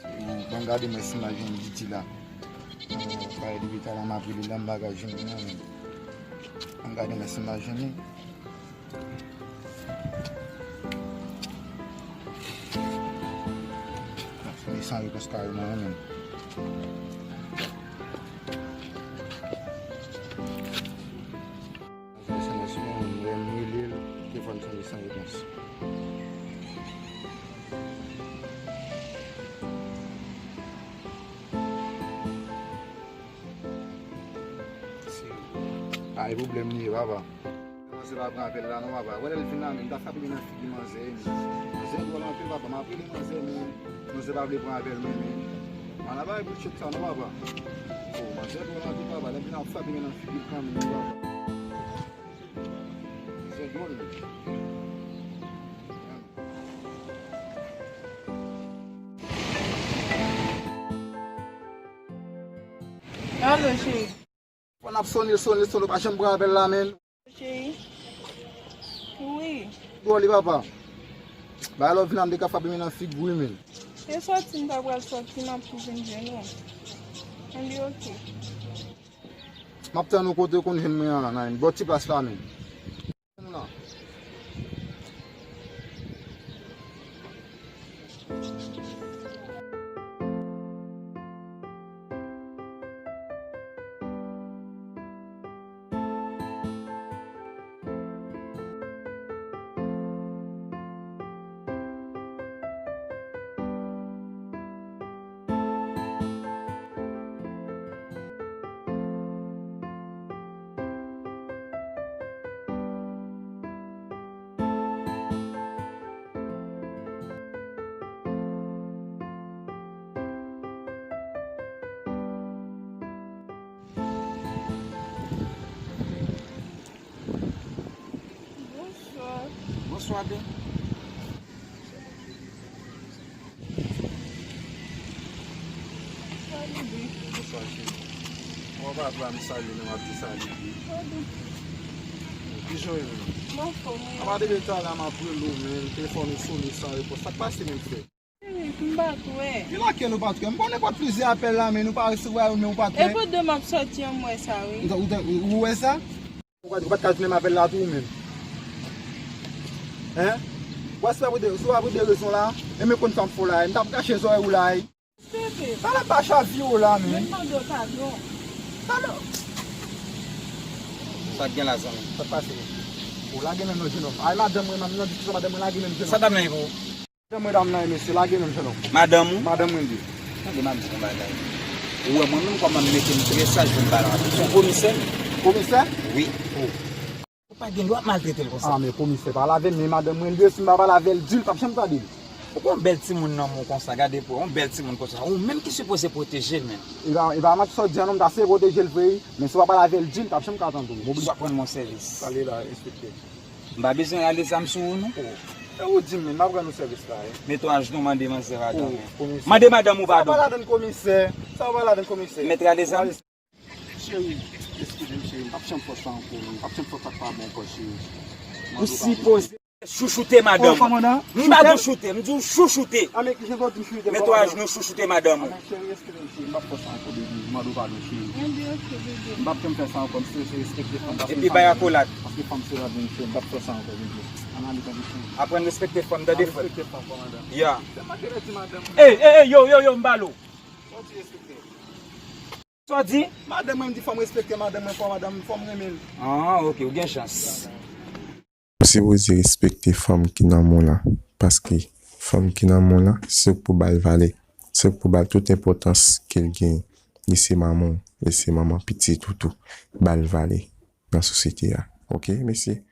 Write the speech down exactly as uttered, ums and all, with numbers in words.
Bon, bon, gade mwen si m pa jwenn Didi la. Bon, pa depi talè m ap rele la, m pa ka jwenn li non, men. Bon, gade mwen si m pa jwenn li. Li san repons kareman, wi, men. Sa, se nan sou mwen, mwen rele l, telefòn sonne san repons. Ay, pwoblèm li ye, papa. Manzè pa pran apèl la non, papa. Wè lè l vin la, men, m ta frape men nan figi manzè, men. Manzè dwòl anpil, papa. M ap rele manzè, men manzè pa vle pran apèl mwen, men. Ala bagay pou chèt sa non, papa. Oh, manzè dwòl anpil, papa. Lè m vin ap frape men nan figi l kanmenm, papa. Manzè dwòl, men. Alo, cheri. Fò n ap sone, sone, sone, ou pa janm pran apèl la, men. Cheri. Wi. Bon, li papa. Ba lòv nan m te ka frape men nan figi wi, men. E sòti, m ta pral sòti, m ap tou vin jwenn ou. Ann li oke. M ap tann ou kote ou konn jwenn mwen an, nan bò ti plas la, men. Bonswa. Bonswa, byen. Salut, byen. Bonswa, cheri. Kòman w pa pran m salye, men w ap di salut, byen. Salut. Kijan w ye, menm? M anfòm, wi. Apa depi talè m ap rele w, men telefòn ou sone san repons. Sa k pase, menm, frè? Cheri, m pa t wè. Kilakèl ou pa t wè? M konnen pa t plizyè apèl la, men nou pa resevwa yo, men ou pa t wè. E pandan m ap sòti an, m wè sa, wi. Ou ta, ou ta, ou wè sa? Ou pa, ou pa t ka jwenn apèl la tou, ou menm. Hein? Ou wè si w ap rete, si w ap rete rezon la, e men konn sa m fè w la, m t ap rache zòrèy ou la, wi. Pepe. Sa la pa chavire w la, men. Men m mande w padon. Padon? Sa k gen la, zanmi? Sa k pase? Ou lage men nan jenòm. Ay, madanm mwen, m nan diskisyon, madanm mwen lage men jenòm. Sa dam nan ye pou ou? Madanm mwen, dam nan, mesye, lage men jenòm. Madanm ou? Madanm mwen li. Tande, m ap di yon bagay. Ou wè mwen menm kòman m mete m trè saj pou m pale ansanm. Se yon komisè m ye. Komisè? Wi. Oh. Ou pa gen dwa ap maltrete l konsa. Ah, men komisè, pale avè m, men madanm mwen li, si m pa pale avè l, di l, p ap janm tande l. Ou gon bèl timoun nan men w konsa, gade pou yon bèl timoun konsa. Ou menm ki sipoze pwoteje l, menm. E pa, e pa manti sa w di a non, m ta sipoze pwoteje l vre, wi. Men si w pa pale avè l, di l, p ap janm ka tande w. M oblije. Ou ap rann mwen sèvis. Pale la, enspektè. M pa bezwen rale zam sou ou, non. Oh. E ou di m, men m ap rann ou sèvis la, wi. Mete w ajnou, mande manzè padon, men. Oh, komisè. Mande madanm ou padon. Sa pa ladann komisè. Sa pa ladann komisè. Mèt rale zam. Cheri, eskize m, cheri, m p ap janm fè sa ankò, non. M p ap janm fè sa k pa bon ankò, cheri. Ou sipoze chouchoute madanm ou. Oh, kòmandan? M pa di w choute, m di w chouchoute. Ah, men kijan w di m chouchoute? Mete w ajnou, chouchoute madanm ou. Ah, men cheri, eskize m, cheri, m p ap fè sa ankò, baby. M mande w padon, cheri. Ann di oke, baby. M p ap janm fè sa ankò, m se, se respekte fanm, paske fanm, epi bay akolad. Paske fanm se lavi m, cheri, m p ap fè sa ankò, baby. Ann ale, tande, cheri. Aprann respekte fanm, tande, frè. Ann respekte fanm, kòmandan. Ya. Se manke lè di madanm. Ey, ey, ey, yo, yo, yo, m pale w. Sa w di, enspektè? Sa w di? Madanm mwen, m di fò m respekte madanm mwen, fò madanm, fò m renmen l. Ah, oke, ou gen chans. Ou sipoze respekte fanm ki nan men w lan, paske fanm ki nan men w lan, se ou k pou ba l valè, se ou k pou ba l tout enpòtans ke l genyen. Li se manman w, li se manman pitit ou tou. Ba l valè nan sosyete a. Oke, mesye?